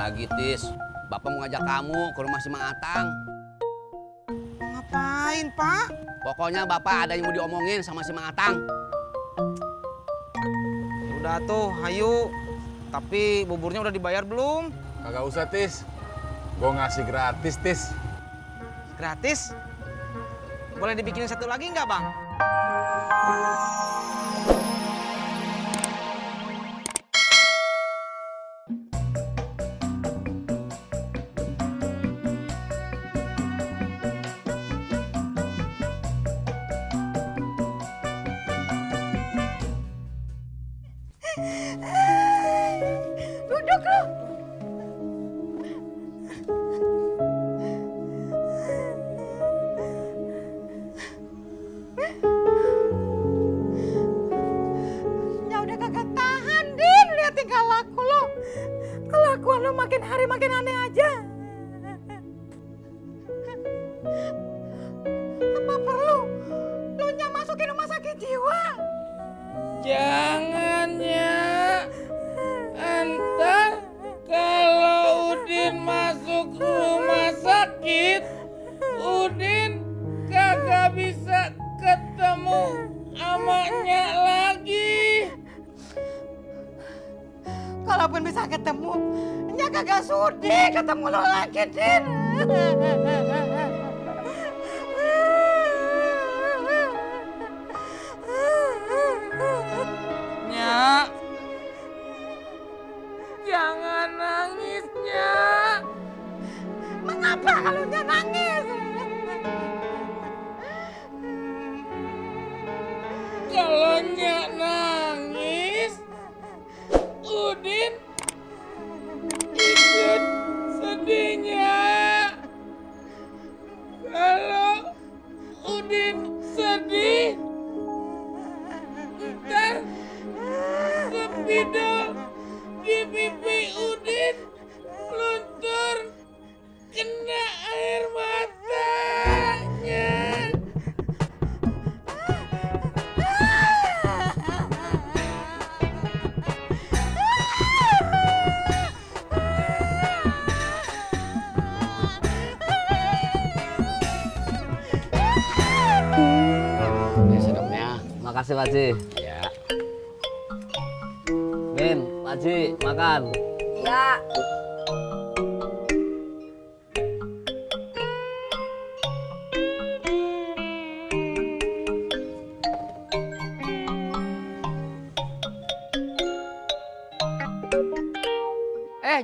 lagi, Tis. Bapak mau ngajak kamu ke rumah si Mang Atang. Ngapain, Pak? Pokoknya Bapak ada yang mau diomongin sama si Mang Atang. Udah tuh, hayu. Tapi buburnya udah dibayar belum? Kagak usah, Tis. Gue ngasih gratis, Tis. Gratis? Boleh dibikinin satu lagi nggak, Bang? Duduk lu. Ya udah kagak tahan, Din. Lihat tingkah laku lo. Kelakuan lo makin hari makin aneh aja. Apa perlu lo masukin rumah sakit jiwa? Jangan ya. Entar kalau Udin masuk rumah sakit, Udin kagak bisa ketemu amanya lagi. Kalaupun bisa ketemu, nya kagak sudi ketemu lo lagi, Din. Nyak, jangan nangis, Nyak. Mengapa kalau nya nangis? Kalau Nyak nangis, Udin ikut sedihnya. Kalau Udin sedih, ntar spidol di pipi Udin luntur kena air matanya. Ini sedapnya. Makasih, Pak Haji. Ya. Min, Pak Haji, makan. Ya.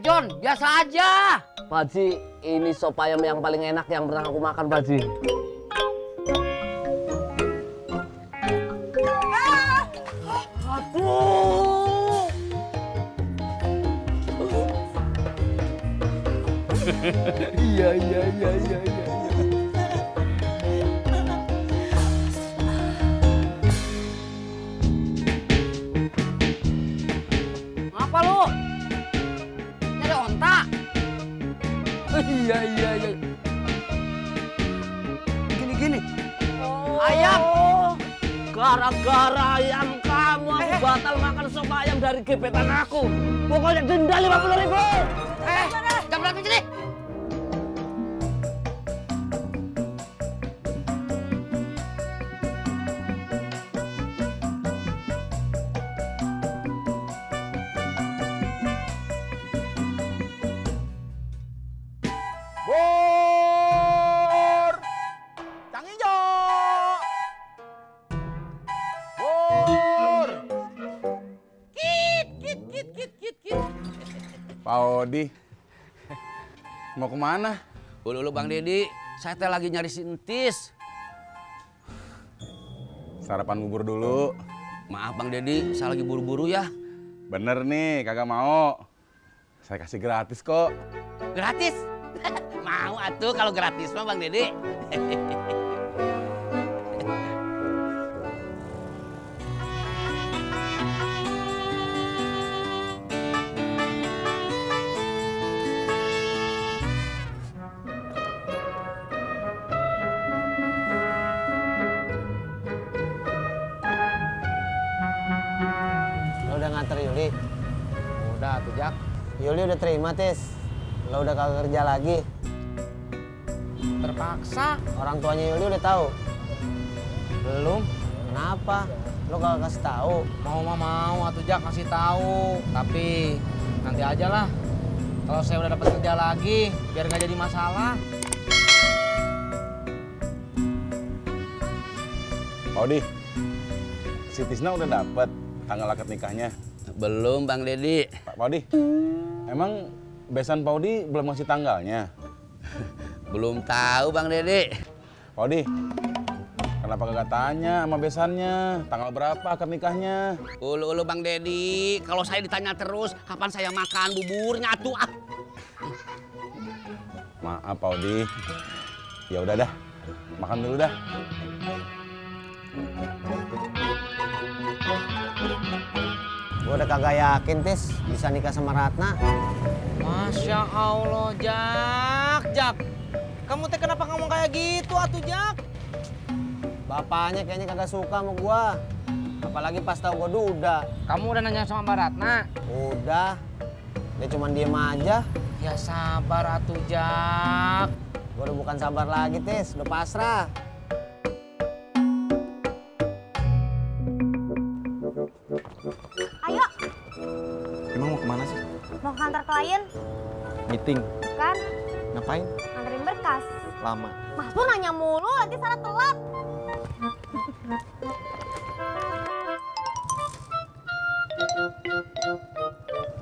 John, biasa aja. Pak Haji, ini sop ayam yang paling enak yang pernah aku makan, Pak Haji. Aduh. Iya. Ngapa lu? Nyari onta? Iya. Gini. Ayam? Gara-gara ayam kamu, aku batal makan sop ayam dari gebetan aku. Pokoknya denda 50.000. Jam berapa sini? Bur! Cang Ijo! Bur! Kit. Pak Odi, mau kemana? Ulu Bang Dedi, saya teh lagi nyari si Entis. Sarapan bubur dulu. Maaf Bang Dedi, saya lagi buru-buru ya. Bener nih, kagak mau. Saya kasih gratis kok. Gratis? Mau atuh kalau gratis mah Bang Dedi. Lo udah nganter Yuli? Udah tuh Jak. Yuli udah terima, Tis. Lo udah kagak kerja lagi? Terpaksa. Orang tuanya Yuli udah tahu? Belum. Kenapa? Lo kagak kasih tahu? Mau atuh Jak kasih tahu. Tapi nanti aja lah. Kalau saya udah dapat kerja lagi, biar nggak jadi masalah. Pak Odi, si Tisna udah dapet tanggal akad nikahnya. Belum Bang Dedi. Pak Odi, emang besan Pak Odi belum ngasih tanggalnya? Belum tahu Bang Dedi. Pak Odi, kenapa kagak tanya sama besannya? Tanggal berapa akad nikahnya? Ulu Bang Dedi, kalau saya ditanya terus kapan saya makan buburnya tuh ah. Maaf Pak Odi. Ya udah dah, makan dulu dah. Gue udah kagak yakin, Tis, bisa nikah sama Ratna. Masya Allah, Jak. Kamu teh kenapa ngomong kayak gitu, atuh Jak? Bapaknya kayaknya kagak suka sama gua. Apalagi pas tau gua duda. Kamu udah nanya sama Mbak Ratna? Udah. Dia cuman diem aja. Ya sabar, atuh Jak. Gua udah bukan sabar lagi, Tis. Udah pasrah. Ayo, Emang mau kemana sih? mau ke kantor klien, Meeting. kan? Ngapain? Nganterin berkas. Lama. Mas Pur nanya mulu, nanti sana telat.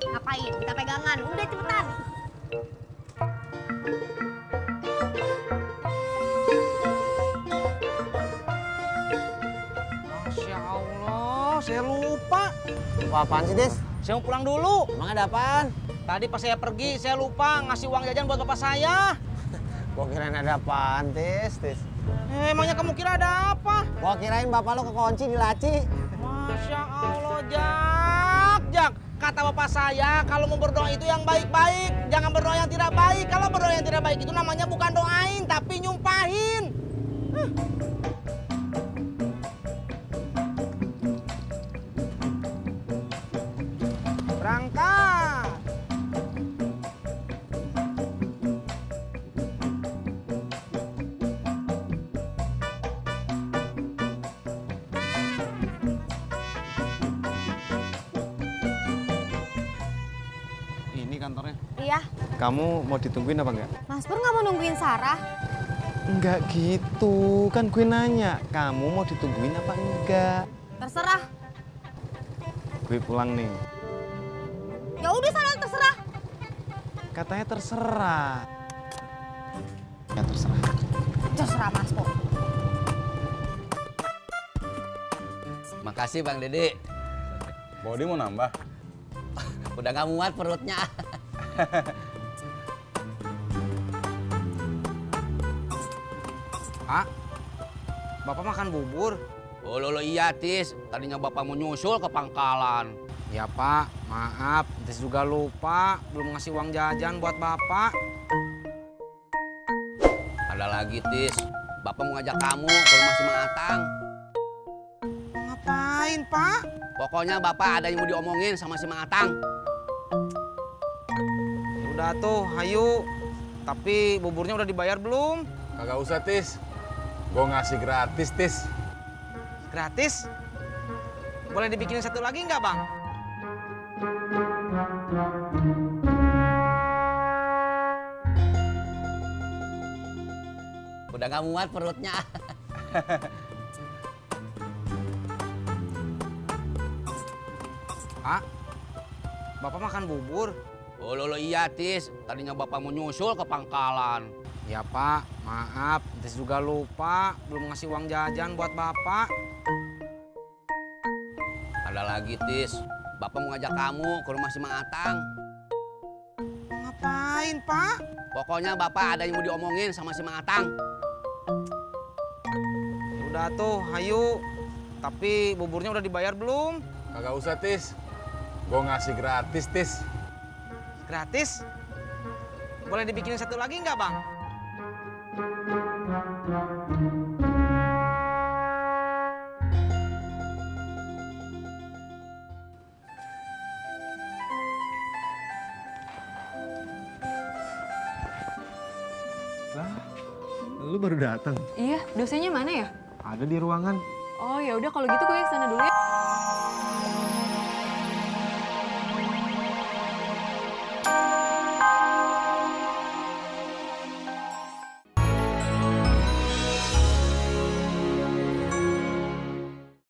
Ngapain? Kita pegangan. Udah cepetan. Masya Allah, saya lupa. Lupa apaan sih, Tis? Saya mau pulang dulu. Emang ada apaan? Tadi pas saya pergi, saya lupa ngasih uang jajan buat bapak saya. Gua kirain ada apaan, Tis. Emangnya kamu kira ada apa? Gua kirain bapak lo kekunci di laci. Masya Allah, Jak. Kata bapak saya, kalau mau berdoa itu yang baik-baik. Jangan berdoa yang tidak baik. Kalau berdoa yang tidak baik itu namanya bukan doain, tapi nyumpahin. Berangkat. Ini kantornya. Iya, Kamu mau ditungguin apa enggak? Mas Pur nggak mau nungguin Sarah. Enggak gitu. Kan gue nanya, kamu mau ditungguin apa enggak? Terserah. Gue pulang nih. Ya udah sana terserah. Katanya terserah. Ya terserah. Terserah Mas Pur. Makasih Bang Dedi. Pak Odi mau nambah? Udah nggak muat perutnya. Pak, Bapak makan bubur? Ulu iya Tis, tadinya Bapak mau nyusul ke pangkalan. Ya Pak, maaf. Tis juga lupa, belum ngasih uang jajan buat Bapak. Ada lagi Tis, Bapak mau ngajak kamu ke rumah si Mang Atang. Ngapain Pak? Pokoknya Bapak ada yang mau diomongin sama si Mang Atang. Udah tuh, hayu. Tapi buburnya udah dibayar belum? Kagak usah, Tis. Gue ngasih gratis, Tis. Gratis? Boleh dibikinin satu lagi nggak Bang? Udah nggak muat perutnya. Pak, Bapak makan bubur? Ulu iya Tis, tadinya Bapak mau nyusul ke pangkalan. Ya Pak, maaf. Tis juga lupa, belum ngasih uang jajan buat Bapak. Ada lagi Tis, Bapak mau ngajak kamu ke rumah si Mang Atang. Ngapain Pak? Pokoknya Bapak ada yang mau diomongin sama si Mang Atang. Udah tuh, hayu. Tapi buburnya udah dibayar belum? Kagak usah, Tis. Gue ngasih gratis, Tis. Gratis? Boleh dibikinin satu lagi nggak Bang? Lah, lu baru datang. Iya, dosennya mana ya? Ada di ruangan. Oh ya udah kalau gitu gue ke sana dulu ya.